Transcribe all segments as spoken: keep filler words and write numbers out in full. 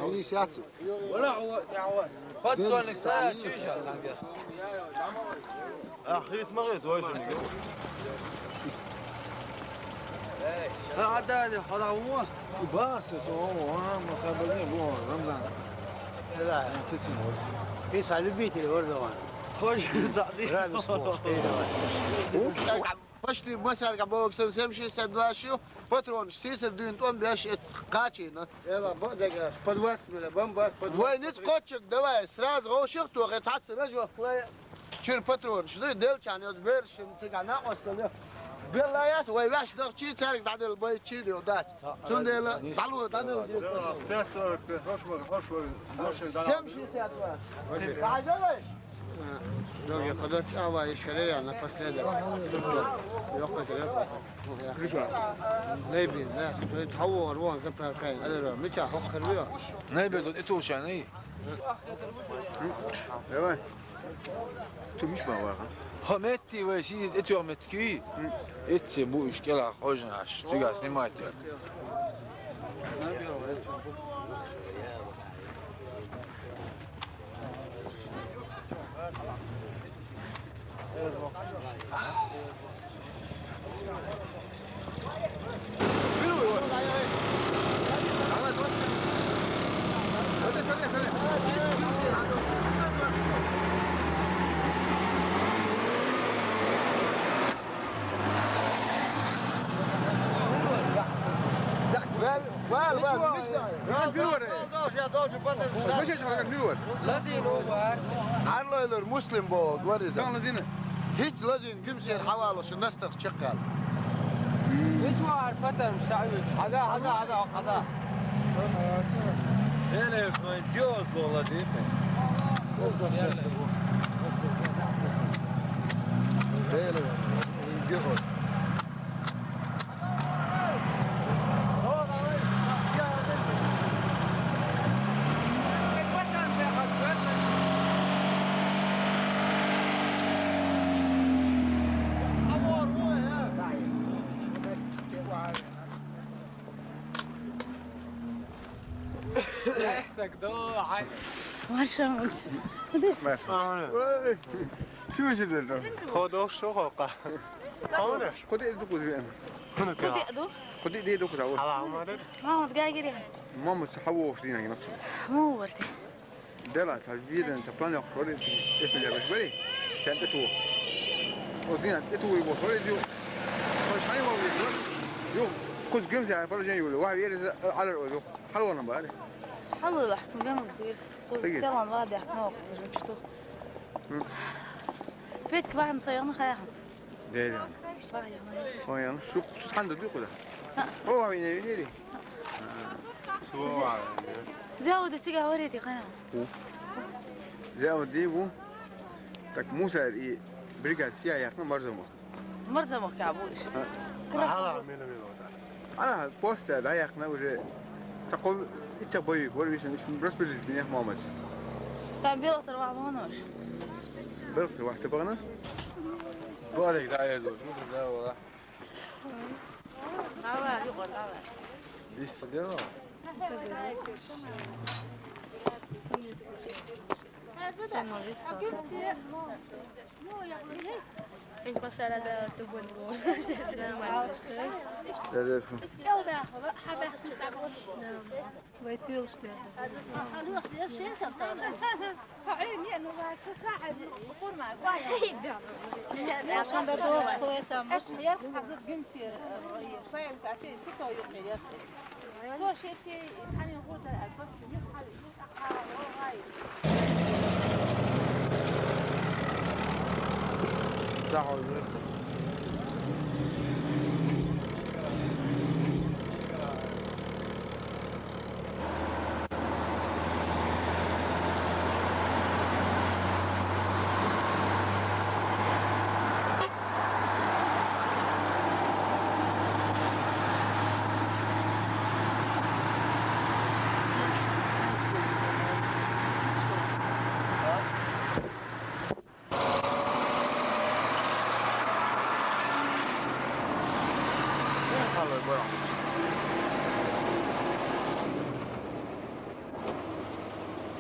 Они сядцы. Подсольник, да, чё щас, Ангел? Ах, хит морет, ой, же не. Ха, да, да, ха, да, во. Бас, со, о, а, мы собрали, во, Рамзан. Да. Сицин, вот. Писа любитель, вот, давай. Хочешь, забей. Радость, вот, передавай. Почти масарка боксер семь шестьдесят два шу, патронаш сийсара дуьйна тӀом беш, эт кхачийна. Эла, бо дегаш, по двадцать миллион, бомбас, по двадцать. Вай, ниц кхоччург, давай, сразу гӀовших тохе, цхьацца ражох лай. Чуьра патронаш дуй, делчан йоз бершим, цига накъостал. Белла яс, вай ваьш дахчи, цаьрга дӀадала бай, чи дев дац. Цундела, дӀало, дӀадала. Пять сорок пять, хош вар, хош вар, машин дӀадала. Семь шестьдесят два. Хьажалаш? Ноги кхадоч ава ишкарера напоследок. Йоккхача репаса. Лейбин, да, цхьавогӀар вон заправкаин, алло, мича хӀокхар вио? Лейбин, тут и тулшаный. Давай. Ту миш ма ваха. Хьо метти вай сизит и тёр метки. Эцце бу ишкела хожнаш. Цига снимать. Вал, вал, вал, мишта. Вал, вал, вал. Мишта, вал, вал. Лазин, вал. Арлайлар Муслим бо, вариза. Дан лазин. ХӀинца лазин гимсер хьавалуш настарх чекхал. Вичвар патам саьвич. Хьада, хьада, хьада, хьада. Элеш вайн диос бо лазин. Элеш вайн диос. Марша, марша. Марша. Ой. Шо ши дер ду? Ходох шо хока. Хавра. Куди ду куди вен? Куди ка? Куди ду? Куди ди ду куди? Ала амаре. Мама, гагири. Мама, са хавош дина гина. Му варти. Дела та виден та план ох хори. Эсме дебеш бери. Сен те ту. О дина те ту и бо хори ду. Хош хани мо ду. Ю. Куз гюм ся положение юли. Ва вери алар о ю. Хало на бари. Хало лахтун гам зир. Сиги. Селан ва дяхно. Куз гюм чту. М. Петька, вахан цаягъна хаяхан. Дерян. Вахан. Вахан. Шу, шу ханда ду куда? О, ва вине, вине ри. Шу ва вине. Зяуда тига варити хаяхан. У. Зяуда ди у. Так, мусор и бригад сия яхна марзамах. Марзамах кабу иш. А. Ала, мина, мина, да. Ана, поста, да, яхна уже. Такой, и так боюсь, вот висен, иш, распределить меня, мамац. Там белотор ва монош. Белотор ва цепана? Борик, да, я тут, ну, да, вала. Давай, давай. Здесь побело? Сама виста. Ин пасара да тубун. Интересно. Вайтил штэ. Шанда дох плетам. Сахал верца.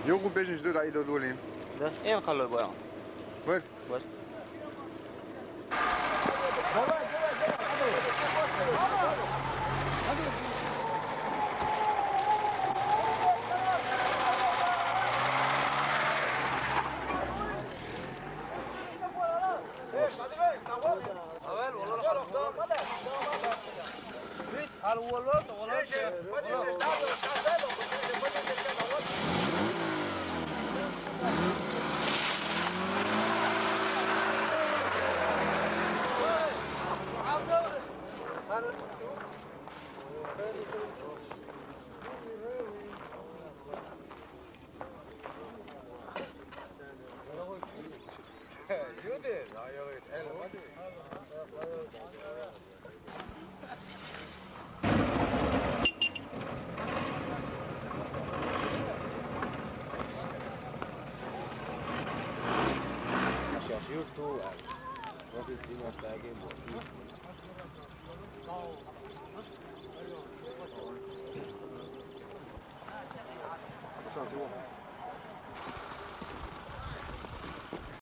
Yo ku peixe de da ido dulin. Da? E un kalo boya. Bueno. Bueno. Sasa, sasa.